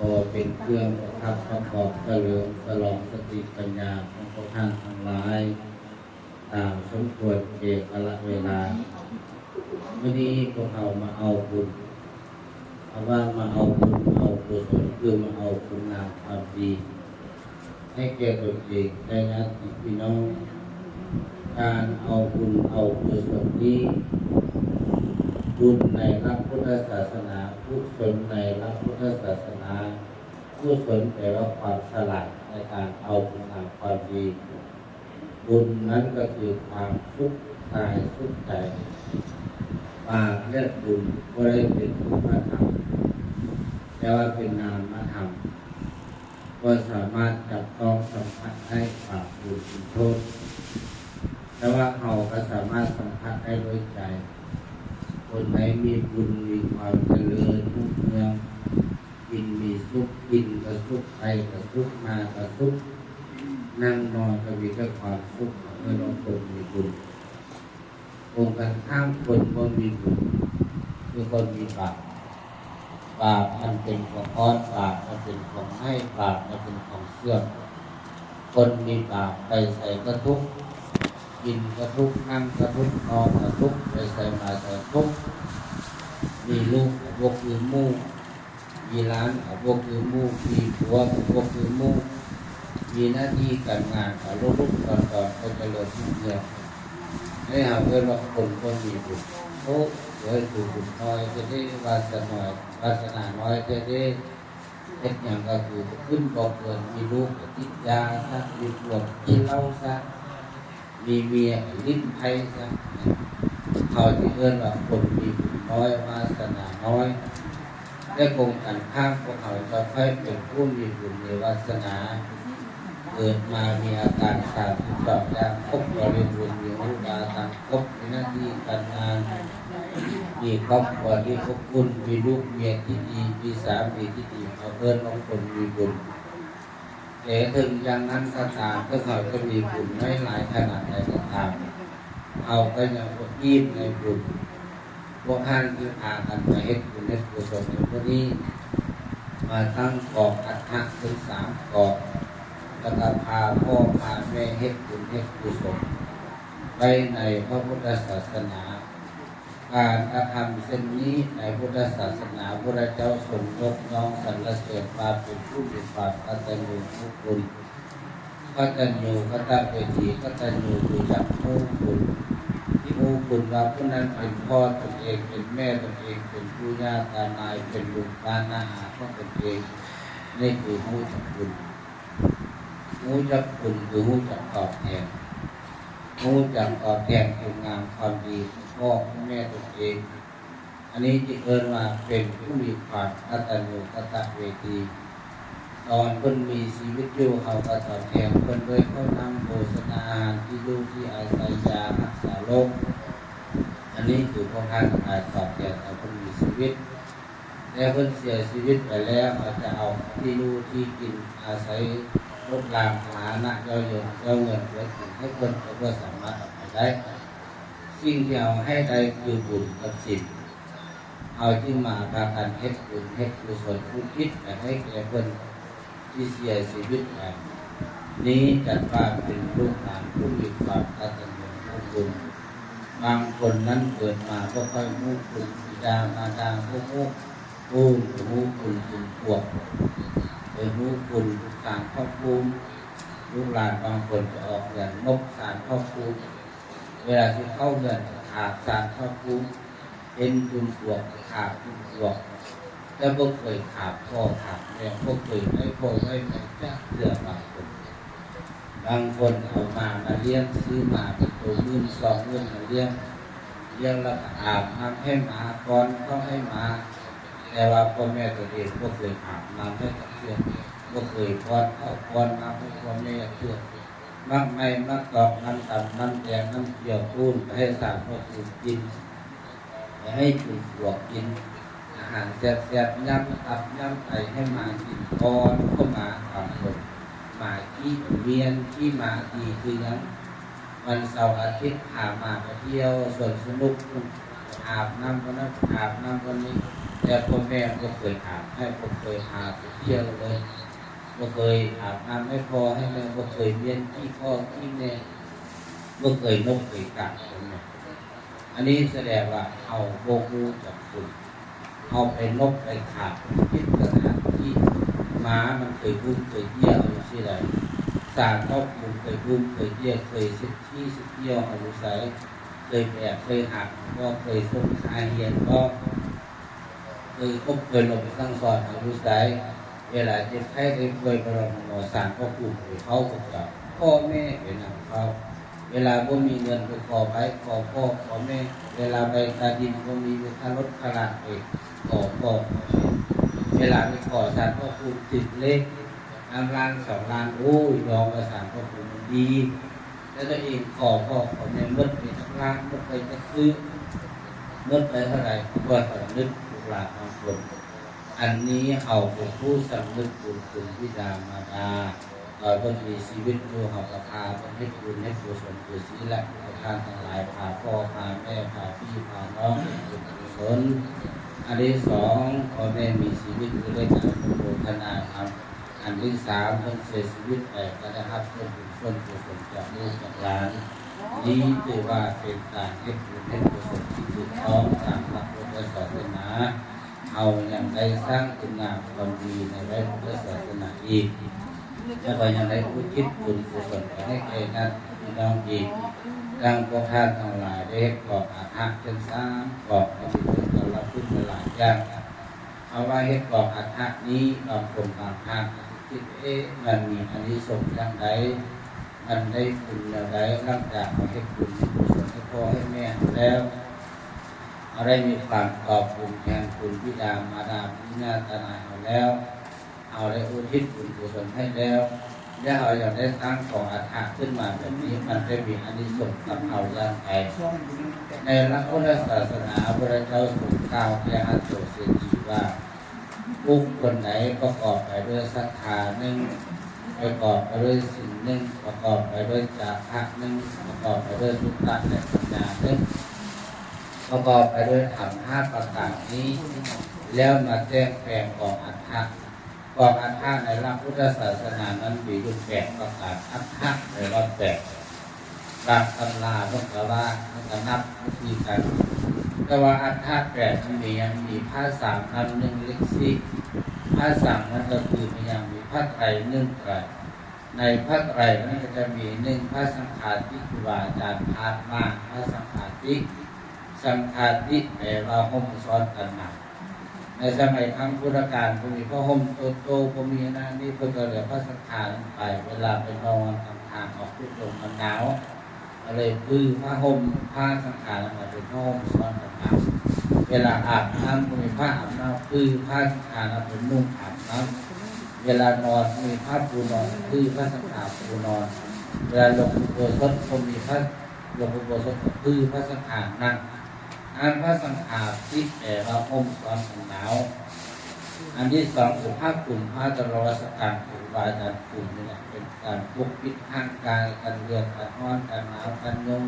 ກໍເປັນເຄື່ອງປະທັບປະກອບສະເຫຼີມສະຫຼອງສະຕິປັນຍາຂອງພວກທ່ານທັງຫຼາຍ ຕາມສົມຄວນເອກະລະເວລາ. ມື້ນີ້ພວກເຮົາມາເອົາບຸນ, ຄຳວ່າມາເອົາບຸນເອົາກຸສົນ ຄືມາເອົາຄຸນງາມຄວາມດີ ໃຫ້ແກ່ຕົນເອງ ແກ່ຍາດຕິພີ່ນ້ອງ. ການເອົາບຸນເອົາກຸສົນນີ້ ບຸນໃນຫຼັກພຸດທະສາສະໜາ, ກຸສົນໃນຫຼັກພຸດທະສາສະໜາ, ກຸສົນແປວ່າຄວາມສະຫຼາດໃນການເອົາຄຸນງາມຄວາມດີ. ບຸນນັ້ນກໍຄືຄວາມສຸກກາຍສຸກໃຈ. ບາບ ແລະ ບຸນບໍ່ໄດ້ເປັນຮູບປະທຳ, ແຕ່ວ່າເປັນນາມມະທຳ. ບໍ່ສາມາດຈັບຕ້ອງສຳຜັດໄດ້ ບາບບຸນຄຸນໂທດ, ແຕ່ວ່າເຮົາກໍສາມາດສຳຜັດໄດ້ດ້ວຍໃຈ. ຄົນໃດມີບຸນ ມີຄວາມຈະເລີນຮຸ່ງເຮືອງ, ກິນມີສຸກ, ກິນກໍສຸກ, ໄປກໍສຸກ, ມາກໍສຸກ, ນັ່ງນອນກໍມີແຕ່ຄວາມສຸກ, ເອີ້ນວ່າຄົນມີບຸນ. ກົງກັນຂ້າມ ຄົນບໍ່ມີບຸນ ຄືຄົນມີບາບ. ບາບມັນເປັນຂອງອ່ອນ, ບາບມັນເປັນຂອງໃໝ່, ບາບມັນເປັນຂອງເສື່ອມ. ຄົນມີບາບໄປໃສກໍທຸກ, ກິນກໍທຸກ, ນັ່ງກໍທຸກ, ນອນກໍທຸກ, ໄປໃສມາໃສທຸກ. ມີລູກກໍບໍ່ຄືໝູ່, ມີຫຼານກໍບໍ່ຄືໝູ່, ມີຜົວກໍບໍ່ຄືໝູ່, ມີໜ້າທີ່ການງານກໍລຸກໆດອນໆ ບໍ່ຈະເລີນຮຸ່ງເຮືອງ. ໃຫ້ເຮົາເອີ້ນວ່າຄົນບໍ່ມີບຸນ. ໂອ້ ເອີຍ ຄືບຸນນ້ອຍແທ້ເດ້, ວາສະໜ້ອຍ ວາສະໜານ້ອຍແທ້ເດ້. ເຮັດຫຍັງກໍຄືບໍ່ຂຶ້ນບໍ່ເກີນ, ມີລູກກໍຕິດຢາຊະ, ມີຜົວກໍກິນເຫຼົ້າຊະ. ມີເມຍກໍຫຼິ້ນໄພຊະ. ເຮົາຈຶ່ງເອີ້ນວ່າຄົນມີບຸນນ້ອຍ ວາສະໜານ້ອຍ. ແຕ່ກົງກັນຂ້າມ, ພວກເຮົາຈະຄ່ອຍເປັນຜູ້ມີບຸນມີວາສະໜາ, ເກີດມາມີອາການສາມສິບສອງຢ່າງຄົບບໍລິບູນ, ມີຫູຕາຕາຄົບ, ມີໜ້າທີ່ການງານ, ມີຄອບຄົວທີ່ອົບອຸ່ນ, ມີລູກເມຍທີ່ດີ, ມີສາມີທີ່ດີ, ເຮົາເອີ້ນວ່າຄົນມີບຸນ. ແຕ່ເຖິງຢ່າງນັ້ນກໍຕາມ, ເຖິງເຮົາຈະມີບຸນໄວ້ຫຼາຍຂະໜາດໃດກໍຕາມ, ເຮົາກໍຍັງບໍ່ອີ່ມໃນບຸນ. ພວກທ່ານທີ່ພາກັນມາເຮັດບຸນເຮັດກຸສົນໃນມື້ນີ້, ມາຕັ້ງກອງອັດຖະເຖິງສາມກອງ, ແລ້ວກໍພາພໍ່ພາແມ່ເຮັດບຸນເຮັດກຸສົນໄວ້ໃນພະພຸດທະສາສະໜາ. ການກະທຳເຊັ່ນນີ້ໃນພຸດທະສາສະໜາ, ພະພຸດທະເຈົ້າຊົມຍົກຍ້ອງສັນລະເສີນວ່າເປັນຜູ້ມີຄວາມກະຕັນຍູກະຕະເວທີ. ກະຕັນຍູກະຕະເວທີ, ກະຕັນຍູຮູ້ຈັກຮູ້ຄຸນ, ທີ່ຮູ້ຄຸນວ່າຜູ້ນັ້ນເປັນພໍ່ຕົນເອງ, ເປັນແມ່ຕົນເອງ, ເປັນປູ່ຍ່າຕານາຍ, ເປັນລຸງປ້ານ້າອາຂອງຕົນເອງ, ນີ້ຄືຮູ້ຈັກຄຸນ. ຮູ້ຈັກຄຸນຄືຮູ້ຈັກຕອບແທນ, ຮູ້ຈັກຕອບແທນຄຸນງາມຄວາມດີຂອງພໍ່ຂອງແມ່ຕົນເອງ. ອັນນີ້ຈຶ່ງເອີ້ນວ່າເປັນຜູ້ມີຄວາມກະຕັນຍູກະຕະເວທີ. ຕອນເພິ່ນມີຊີວິດຢູ່, ເຮົາກໍຕອບແທນເພິ່ນດ້ວຍເຂົ້ານ້ຳໂພຊະນາອາຫານ, ທີ່ຢູ່ທີ່ອາໄສ, ຢາຮັກສາໂລກ. ອັນນີ້ຄືພວກທ່ານທັງຫຼາຍຕອບແທນຕອນເພິ່ນມີຊີວິດ. ແຕ່ເພິ່ນເສຍຊີວິດໄປແລ້ວ, ເຮົາຈະເອົາທີ່ຢູ່ທີ່ກິນອາໄສ, ລົດລາງພາຫະນະ, ເຈົ້າເງິນ, ເຈົ້າເງິນເພື່ອກິນໃຫ້ເພິ່ນ, ກໍບໍ່ສາມາດເອົາໄປໄດ້. ສິ່ງທີ່ເຮົາໃຫ້ໄດ້ຄືບຸນກັບສິນ. ເຮົາຈຶ່ງມາພາກັນເຮັດບຸນເຮັດກຸສົນອຸທິດໄປໃຫ້ແກ່ເພິ່ນທີ່ເສຍຊີວິດໄປ. ນີ້ຈັດວ່າເປັນລູກຫຼານຜູ້ມີຄວາມກະຕັນຍູຮູ້ຄຸນ. ບາງຄົນນັ້ນເກີດມາບໍ່ຄ່ອຍຮູ້ຄຸນ, ບິດາມາດາບໍ່ຮູ້, ປູນກໍຮູ້ຄຸນຈຸມປວກ, ໄປຮູ້ຄຸນສານພະພູມ. ລູກຫຼານບາງຄົນຈະອອກເຮືອນນົບສານພະພູມ, ເວລາຊິເຂົ້າເຮືອນຈະຂາບສານພະພູມ. ເຫັນຈຸມປວກ ຂາບຈຸມປວກ, ແຕ່ບໍ່ເຄີຍຂາບພໍ່ຂາບແມ່, ບໍ່ເຄີຍໄຫວ້ພໍ່ໄຫວ້ແມ່ຈັກເທື່ອບາງຄົນ. ບາງຄົນເອົາໝາມາລ້ຽງ, ຊື້ໝາເປັນໂຕໝື່ນສອງໝື່ນມາລ້ຽງ, ລ້ຽງແລ້ວກໍອາບນ້ຳໃຫ້ໝາ, ປ້ອນເຂົ້າໃຫ້ໝາ, ແຕ່ວ່າພໍ່ແມ່ຕົນເອງບໍ່ເຄີຍອາບນ້ຳໃຫ້ຈັກເທື່ອ, ບໍ່ເຄີຍປ້ອນເຂົ້າປ້ອນນ້ຳໃຫ້ພໍ່ແມ່ຈັກເທື່ອ. ໝາກໄມ້ໝາກຕອກ, ນ້ຳດຳນ້ຳແດງ, ນ້ຳຂຽວ, ປູນໄປໃຫ້ສານພະພູມກິນ. ໄປໃຫ້ຈຸມປວກກິນອາຫານແຊບໆ, ຫຍ້ຳຕັບຫຍ້ຳໄຕໃຫ້ໝາກິນກ່ອນ. ເພາະໝາບາງຄົນ ໝາຂີ້ວຽນ ຂີ້ໝາຂີ້ຄືຫຍັງ? ວັນເສົາອາທິດພາໝາໄປທ່ຽວສວນສະໜຸກ, ອາບນ້ຳບ່ອນນັ້ນ ອາບນ້ຳບ່ອນນີ້, ແຕ່ພໍ່ແມ່ບໍ່ເຄີຍອາບໃຫ້, ບໍ່ເຄີຍພາໄປທ່ຽວເລີຍ, ບໍ່ເຄີຍອາບນ້ຳໃຫ້ພໍ່ໃຫ້ແມ່, ບໍ່ເຄີຍມ້ຽນຂີ້ພໍ່ຂີ້ແມ່, ບໍ່ເຄີຍນົບເຄີຍກາບເພິ່ນນະ. ອັນນີ້ສະແດງວ່າເຮົາບໍ່ຮູ້ຈັກຄຸນ. ເຮົາໄປນົບໄປກາບຜິດສະຖານທີ່, ໝາມັນເຄີຍບຸ້ມເຄີຍເຢ້ຍເຮົາຢູ່ຊີ້ໃດ, ສານພະພູມເຄີຍບຸ້ມເຄີຍເຢ້ຍ, ເຄີຍເຊັດຂີ້ເຊັດຍ່ຽວເຮົາຢູ່ໃສ, ເຄີຍແບກເຄີຍຫາບບໍ່, ເຄີຍສົ່ງຄ່າຮຽນບໍ່, ເຄີຍອົບເຄີຍລົມສັ່ງສອນເຮົາຢູ່ໃສ. ເວລາເຈັບໄຂ້ໄດ້ປ່ວຍໄປໂຮງໝໍ, ສານພະພູມໄປເຝົ້າພວກເຈົ້າ, ພໍ່ແມ່ໄປນຳເຝົ້າ. ເວລາບໍ່ມີເງິນໄປຂໍໃຜ ຂໍພໍ່ຂໍແມ່, ເວລາໄປຕາດິນບໍ່ມີ ມີຄ່າລົດຄ່າລາໄປຂໍພໍ່ຂໍແມ່, ເວລາໄປຂໍສານພະພູມຖືກເລກນຳລ້ານສອງລ້ານ, ໂອ້ຍ ຍອມວ່າສານພະພູມມັນດີ, ແຕ່ຕົວເອງຂໍພໍ່ຂໍແມ່ໝົດໄປຈັກລ້ານ, ໝົດໄປຈັກຕື້, ໝົດໄປເທົ່າໃດ ບໍ່ສຳນຶກລູກຫຼານບາງຄົນ. ອັນນີ້ເຮົາເປັນຜູ້ສຳນຶກບຸນຄຸນບິດາມາດາ, ຕອນເພິ່ນມີຊີວິດຢູ່ ເຮົາກໍພາເພິ່ນເຮັດບຸນເຮັດກຸສົນຄືຊີ້ແຫຼະ. ພວກທ່ານທັງຫຼາຍພາພໍ່ພາແມ່ ພາພີ່ພານ້ອງເຮັດບຸນເຮັດກຸສົນ. ອັນທີສອງ ພໍ່ແມ່ມີຊີວິດຢູ່ ໄດ້ອະນຸໂມທະນານຳ. ອັນທີສາມ ເພິ່ນເສຍຊີວິດໄປ ກໍໄດ້ຮັບສ່ວນບຸນສ່ວນກຸສົນຈາກລູກຈາກຫຼານ. ນີ້ຖືວ່າເປັນການເຮັດບຸນເຮັດກຸສົນທີ່ຖືກຕ້ອງຕາມຫຼັກພຸດທະສາສະໜາ. ເຮົາຍັງໄດ້ສ້າງຄຸນງາມຄວາມດີໃນໄວພຸດທະສາສະໜາອີກ, ແລ້ວກໍຍັງໄດ້ອຸທິດບຸນກຸສົນໄປໃຫ້ແກ່ຍາດພີ່ນ້ອງອີກ. ດັ່ງພວກທ່ານທັງຫຼາຍໄດ້ເຮັດກອງອາຖະເຖິງສາມກອງ, ກໍມີເພິ່ນກໍລະພຶ້ນຫຼາຍຢ່າງ. ເຮົາວ່າເຮັດກອງອາຖະນີ້, ບາງຄົນບາງທ່ານອາດຈະຄິດວ່າ ເອະ ມັນມີອານິສົງຈັ່ງໃດ? ມັນໄດ້ບຸນແນວໃດ? ຫຼັງຈາກເຮົາເຮັດບຸນເຮັດກຸສົນໃຫ້ພໍ່ໃຫ້ແມ່ເຮົາແລ້ວ, ເຮົາໄດ້ມີຄວາມຕອບບຸນແທນຄຸນບິດາມາດາ, ປູ່ຍ່າຕານາຍເຮົາແລ້ວ, ເຮົາໄດ້ອຸທິດບຸນກຸສົນໃຫ້ແລ້ວ, ແລະ ເຮົາຍັງໄດ້ສ້າງກອງອາຖະຂຶ້ນມາແບບນີ້, ມັນໄດ້ມີອານິສົງກັບເຮົາຢ່າງໃດ? ໃນຫຼັກພຸດທະສາສະໜາ, ພະພຸດທະເຈົ້າຊົງກ່າວແກ່ອະໂສເສນີວ່າ, ບຸກຄົນໃດປະກອບໄປດ້ວຍສັດທາໜຶ່ງ, ປະກອບໄປດ້ວຍສິນໜຶ່ງ, ປະກອບໄປດ້ວຍຈາຄະໜຶ່ງ, ປະກອບໄປດ້ວຍສຸຕະ ແລະ ປັນຍາໜຶ່ງ, ປະກອບໄປດ້ວຍທຳຫ້າປະການນີ້ ແລ້ວມາແຕ່ງແປງກອງອັດຖະ. ກອງອັດຖະໃນຫຼັກພຸດທະສາສະໜານັ້ນມີຢູ່ແປດປະການ. ອັດຖະແປວ່າແປດ. ບາງຕຳລາເພິ່ນກໍວ່າ ເພິ່ນກໍນັບຄືກັນ, ແຕ່ວ່າອັດຖະແປດມັນມີຫຍັງ? ມີພະສາມນຳໜຶ່ງເລກສີ່. ພະສາມນັ້ນກໍຄືມີຫຍັງ? ມີພະໄຕຣໜຶ່ງໄຕຣ. ໃນພະໄຕຣນັ້ນກໍຈະມີ ໜຶ່ງ ພະສັງຄາຕິ ຄູບາອາຈານພາດມາ, ພະສັງຄາຕິ. ສັງຄາຕິແປວ່າຮົ່ມຊ້ອນກັນມາ. ໃນສະໄໝຄັ້ງພຸດທະການ ບໍ່ມີຜ້າຫົ່ມໂຕໂຕ, ບໍ່ມີອັນນັ້ນອັນນີ້, ເພິ່ນກໍເຫຼືອພະສັງຂານັ້ນໄປ. ເວລາໄປນອນກາງທາງອອກທຸດົງມັນໜາວ, ກໍເລີຍຜືຜ້າຫົ່ມ, ພະສັງຂານັ້ນມາເປັນຜ້າຫົ່ມຊ້ອນກັນໜາວ. ເວລາອາບນ້ຳ ບໍ່ມີຜ້າອາບນ້ຳ, ຜືຜ້າສັງຂານັ້ນເປັນນຸ່ງອາບນ້ຳ. ເວລານອນ ບໍ່ມີຜ້າປູນອນ, ຜືຜ້າສັງຂາປູນອນ. ເວລາລົງອຸໂບສົດ ບໍ່ມີຜ້າລົງອຸໂບສົດ, ກໍຜືຜ້າສັງຂານັ່ງ. ອັນພະສັງຄາຕິແປວ່າຮົ່ມຊ້ອນກັນໜາວ. ອັນທີສອງຄືພະຄຸມ, ພະຕະລະວັດສະກັງ ຄືຄູບາອາຈານຄຸມນີ້ແຫຼະ, ເປັນການປົກປິດຮ່າງກາຍ ກັນເຫຼືອດ ກັນຮ້ອນ ກັນໜາວ ກັນຍຸງ.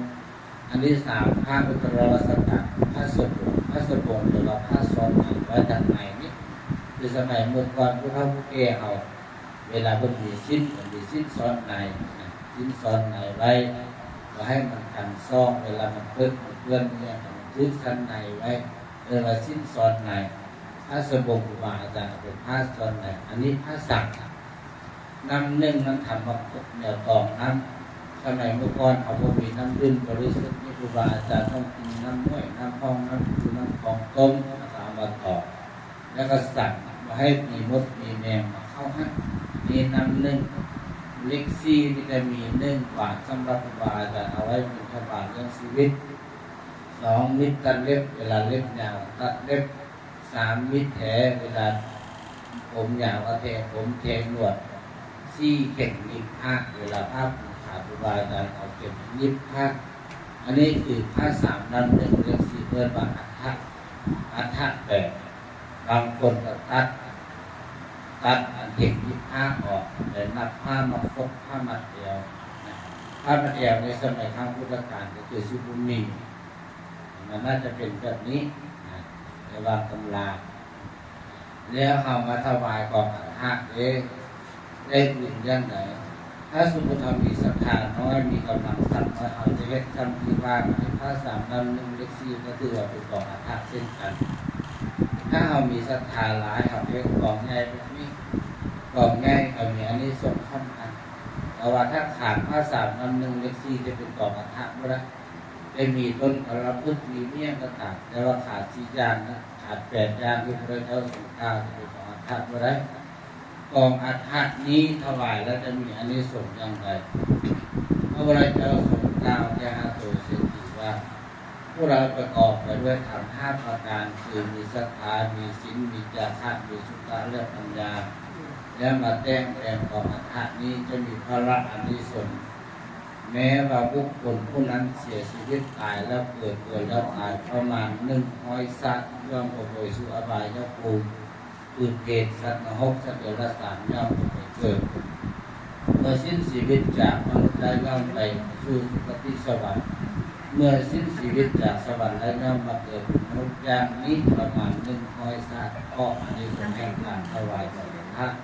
ອັນທີສາມ ພະອຸດຕະລະວັດສະກັງ ພະສະບົງ, ພະສະບົງແປວ່າພະຊ້ອນໃນ ໄວ້ທາງໃນນີ້. ຄືສະໄໝເມື່ອກ່ອນຜູ້ເຖົ້າຜູ້ແກ່ເຮົາ ເວລາເພິ່ນມີສິ້ນ, ເພິ່ນມີສິ້ນຊ້ອນໃນນະ, ສິ້ນຊ້ອນໃນໄວ້ ບໍ່ໃຫ້ມັນກັນຊອກ, ເວລາມັນເປິດມັນເປື້ອນອີ່ຫຍັງ ໃຫ້ມັນຖືກຊັ້ນໃນໄວ້, ເອີ້ນວ່າສິ້ນຊ້ອນໃນ. ພະສະບົງ ຄູບາອາຈານເອົາເປັນພະຊ້ອນໃນ. ອັນນີ້ພະສັງ. ນ້ຳໜຶ່ງນັ້ນທຳມາຄົບແນວຕອງນ້ຳ. ສະໄໝເມື່ອກ່ອນເຮົາບໍ່ມີນ້ຳດື່ມບໍລິສຸດ, ມີຄູບາອາຈານຕ້ອງກິນນ້ຳຫ້ວຍ, ນ້ຳຮ່ອງ, ນ້ຳພູ, ນ້ຳຄອງຕົ້ມ ແລ້ວກໍເອົາມາຕອງ. ແລ້ວກໍສັງບໍ່ໃຫ້ມີມົດມີແມງມາເຂົ້າຫັ້ນ. ນີ້ນ້ຳໜຶ່ງ. ເລກສີ່ນີ້ກໍມີ ໜຶ່ງ ບາດສຳລັບຄູບາອາຈານເອົາໄວ້ບິນທະບາດລ້ຽງຊີວິດ, ສອງ ມີດຕັດເລັບ ເວລາເລັບຍາວຕັດເລັບ, ສາມ ມີດແທ ເວລາຜົມຍາວກໍແທຜົມແທໜວດ, ສີ່ ເຂັມໜີບພະ ເວລາພະຜູກຂາຄູບາອາຈານເອົາເຂັມໜີບພະ. ອັນນີ້ຄືພະສາມນ້ຳໜຶ່ງ ເລກສີ່ ເອີ້ນວ່າອັດຖະ, ອັດຖະແປດ. ບາງຄົນກໍຕັດ, ຕັດອັນເຂັມໜີບພະອອກ ແລະ ນຳຜ້າມາຄົດຜ້າມັດແອວ. ຜ້າມັດແອວໃນສະໄໝຄັ້ງພຸດທະການກໍຄືຊິບໍ່ມີ, ມັນໜ້າຈະເປັນແບບນີ້ນະ ໃນບາງຕຳລາ. ແລ້ວເຮົາມາຖວາຍກອງອັດຖະເດ້ ໄດ້ບຸນຢ່າງໃດ? ຖ້າສົມມຸດເຮົາມີສັດທານ້ອຍ ມີກຳລັງຊັບນ້ອຍ ເຮົາຈະເຮັດຊ່ຳທີ່ວ່າໃຫ້ພະສາມນ້ຳໜຶ່ງເລກສີ່ ກໍຖືວ່າເປັນກອງອັດຖະເຊັ່ນກັນ. ຖ້າເຮົາມີສັດທາຫຼາຍ ເຮົາເຮັດກອງໃຫຍ່ແບບນີ້ ກອງໃຫຍ່ກໍມີອານິສົງສຳຄັນ. ແຕ່ວ່າຖ້າຂາດພະສາມນ້ຳໜຶ່ງເລກສີ່ ຈະເປັນກອງອັດຖະບໍ່ໄດ້. ຈະມີຕົ້ນກາລະພຶກ ມີຫຍັງກໍຕາມ ແຕ່ວ່າຂາດສີ່ຢ່າງນະ ຂາດແປດຢ່າງທີ່ພະພຸດທະເຈົ້າຊົງກ່າວ ຈະເປັນກອງອັດຖະບໍ່ໄດ້. ກອງອັດຖະນີ້ຖວາຍແລ້ວຈະມີອານິສົງຢ່າງໃດ? ພະພຸດທະເຈົ້າຊົງກ່າວແກ່ຫາໂຕເສດຖີວ່າ ຜູ້ໃດປະກອບໄປດ້ວຍທຳຫ້າປະການ ຄືມີສັດທາ ມີສິນ ມີຈາຄະ ມີສຸຕະ ແລະ ປັນຍາ ແລ້ວມາແຕ່ງແຕ່ງກອງອັດຖະນີ້ ຈະມີພະລະອານິສົງ ແມ້ວ່າບຸກຄົນຜູ້ນັ້ນເສຍຊີວິດຕາຍແລ້ວເກີດ ເກີດແລ້ວຕາຍປະມານໜຶ່ງຮ້ອຍຊາດ ຍ່ອມບໍ່ເຄີຍສູ່ອະບາຍຍະພູມ ຄືເປດ ສັດນະຮົກ ສັດເດຍລະສານ ຍ່ອມບໍ່ໄປເກີດ. ເມື່ອສິ້ນຊີວິດຈາກມະນຸດໄດ້ ຍ່ອມໄປສູ່ສຸຄະຕິສະຫວັນ. ເມື່ອສິ້ນຊີວິດຈາກສະຫວັນໄດ້ ຍ່ອມມາເກີດເປັນມະນຸດຢ່າງນີ້ປະມານໜຶ່ງຮ້ອຍຊາດ ເພາະອານິສົງແຫ່ງການຖວາຍສັງຄະທານ.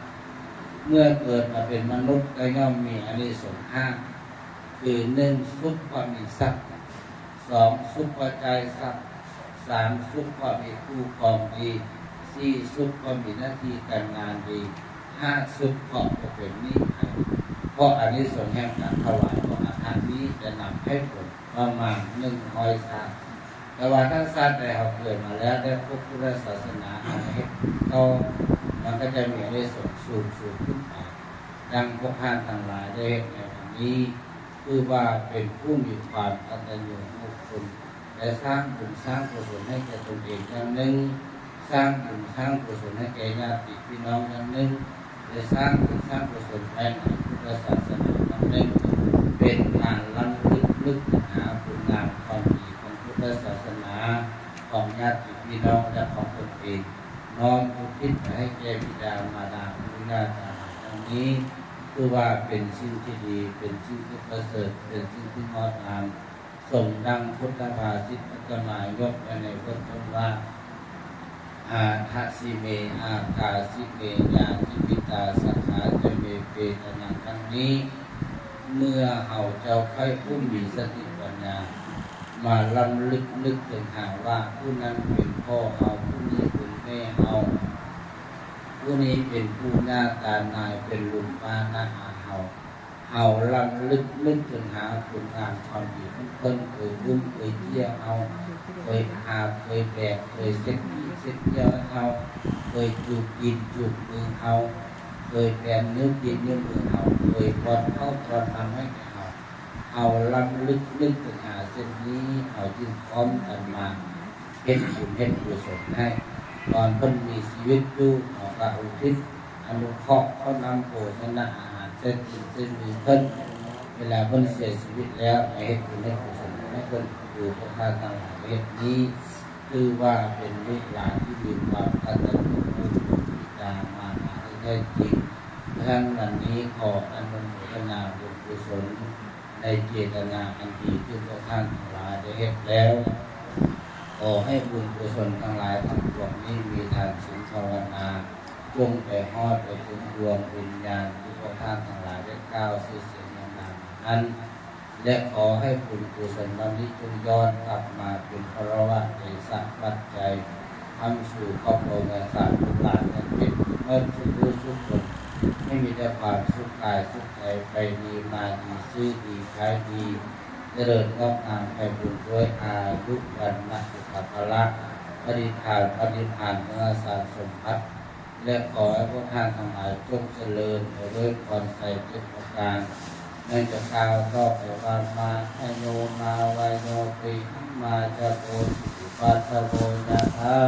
ເມື່ອເກີດມາເປັນມະນຸດກໍຍ່ອມມີອານິສົງຫ້າ ຄື ໜຶ່ງ ສຸກເພາະມີຊັບ, ສອງ ສຸກເພາະຈ່າຍຊັບ, ສາມ ສຸກເພາະມີຄູ່ຄອງດີ, ສີ່ ສຸກເພາະມີໜ້າທີ່ການງານດີ, ຫ້າ ສຸກເພາະບໍ່ເປັນໜີ້ໃຜ. ເພາະອານິສົງແຫ່ງການຖວາຍຂອງອາຫານນີ້ຈະນຳໃຫ້ຜົນປະມານໜຶ່ງຮ້ອຍຊາດ. ແຕ່ວ່າຖ້າຊາດໃດເຮົາເກີດມາແລ້ວໄດ້ພົບພຸດທະສາສະໜາ ເຮົາເຮັດຕໍ່ ມັນກໍຈະມີອານິສົງສູງໆຂຶ້ນໄປ. ດັ່ງພວກທ່ານທັງຫຼາຍໄດ້ເຮັດໃນວັນນີ້ ຖືວ່າເປັນຜູ້ມີຄວາມກະຕັນຍູຮູ້ຄຸນ ໄດ້ສ້າງບຸນສ້າງກຸສົນໃຫ້ແກ່ຕົນເອງຢ່າງໜຶ່ງ, ສ້າງບຸນສ້າງກຸສົນໃຫ້ແກ່ຍາດຕິພີ່ນ້ອງຢ່າງໜຶ່ງ, ໄດ້ສ້າງບຸນສ້າງກຸສົນພາຍໃນພຸດທະສາສະໜາຢ່າງໜຶ່ງ, ເປັນການລຳລຶກນຶກເຖິງຫາຄຸນງາມຄວາມດີຂອງພຸດທະສາສະໜາ, ຂອງຍາດຕິພີ່ນ້ອງ ແລະ ຂອງຕົນເອງ, ນ້ອມອຸທິດໄປໃຫ້ແກ່ບິດາມາດາ ປູ່ຍ່າຕາຍາຍດັ່ງນີ້ ຖືວ່າເປັນສິ່ງທີ່ດີ, ເປັນສິ່ງທີ່ປະເສີດ, ເປັນສິ່ງທີ່ງອດງາມ. ສົມດັ່ງພຸດທະພາສິດອາດຕະມາຍົກໄວ້ໃນເບື້ອງຕົ້ນວ່າ ອາທະຊິເມ ອາກາຊິເມ ຍານິປະຕິຕາ ສັກຂາຈະເມ ເປຕະນັງ ດັ່ງນີ້. ເມື່ອເຮົາເຈົ້າໃຄ່ຜູ້ມີສະຕິປັນຍາ ມາລຳລຶກນຶກເຖິງຫາວ່າ ຜູ້ນັ້ນເປັນພໍ່ເຮົາ, ຜູ້ນີ້ເປັນແມ່ເຮົາ, ຜູ້ນີ້ເປັນປູ່ຍ່າຕາຍາຍ, ເປັນລຸງປ້ານ້າອາເຮົາ, ເຮົາລຳລຶກນຶກເຖິງຫາຄຸນງາມຄວາມດີຂອງເພິ່ນ, ເຄີຍອຸ້ມເຄີຍເຈ້ຍເຮົາ, ເຄີຍຫາບເຄີຍແບກ, ເຄີຍເຊັດຂີ້ເຊັດຍ່ຽວໃຫ້ເຮົາ, ເຄີຍຈູບຕີນຈູບມືເຮົາ, ເຄີຍແປນນິ້ວຕີນນິ້ວມືເຮົາ, ເຄີຍປ້ອນເຂົ້າປ້ອນນ້ຳໃຫ້ແກ່ເຮົາ. ເຮົາລຳລຶກນຶກເຖິງຫາເຊັ່ນນີ້, ເຮົາຈຶ່ງພ້ອມກັນມາເຮັດບຸນເຮັດກຸສົນໃຫ້. ຕອນເພິ່ນມີຊີວິດຢູ່, ເຮົາກໍອຸທິດອະນຸເຄາະເຂົ້ານ້ຳໂພຊະນະອາຫານໃສ່ຕີນໃສ່ມືເພິ່ນ. ເວລາເພິ່ນເສຍຊີວິດແລ້ວ, ໃຫ້ເຮັດບຸນເຮັດກຸສົນໃຫ້ເພິ່ນ. ຄືພວກທ່ານທັງຫຼາຍເຮັດນີ້, ຖືວ່າເປັນລູກຫຼານທີ່ມີຄວາມກະຕັນຍູຮູ້ຄຸນບິດາມາດາທີ່ແທ້ຈິງ. ດັ່ງນັ້ນນີ້ ຂໍອະນຸໂມທະນາບຸນກຸສົນ ໃນເຈດຕະນາອັນດີທີ່ພວກທ່ານທັງຫຼາຍໄດ້ເຮັດແລ້ວ. ຂໍໃຫ້ບຸນກຸສົນທັງຫຼາຍທັງປວງນີ້ ມີທານສິນພາວະນາ ຈົ່ງໄປຮອດໄປເຖິງດວງວິນຍານທີ່ພວກທ່ານທັງຫຼາຍໄດ້ກ່າວຊື່ສຽງນາມມານັ້ນ ແລະ ຂໍໃຫ້ບຸນກຸສົນເຫຼົ່ານີ້ຈົ່ງຍ້ອນກັບມາເປັນພະລະວະເຕຊະປັດໄຈ ຄ້ຳຊູຄອບຄົວຍາດສາລູກຫຼານ ໃຫ້ເປັນເໝິດສຸກຜູ້ສຸກຄົນ ໃຫ້ມີແຕ່ຄວາມສຸກກາຍສຸກໃຈ, ໄປດີມາດີ, ຊື້ດີຂາຍດີ, ຈະເລີນງອກງາມໄພບູນດ້ວຍອາຍຸ ວັນນະ ສຸຂະ ພະລະ, ປະດິພານ ປະນິບພານ ມະຫາສານສົມບັດ. ແລະ ຂໍໃຫ້ພວກທ່ານທັງຫຼາຍຈົ່ງຈະເລີນໄປດ້ວຍພອນໄຊເຈັດປະການ. ແມ່ນຈະກ່າວຕໍ່ໄປວ່າ ມາ ອະໂຍ ມາ ວາໂຍ ເຕ ມາ ຈະ ໂພ ຕິ ປັດ ສະ ໂວ ຍະ ທາ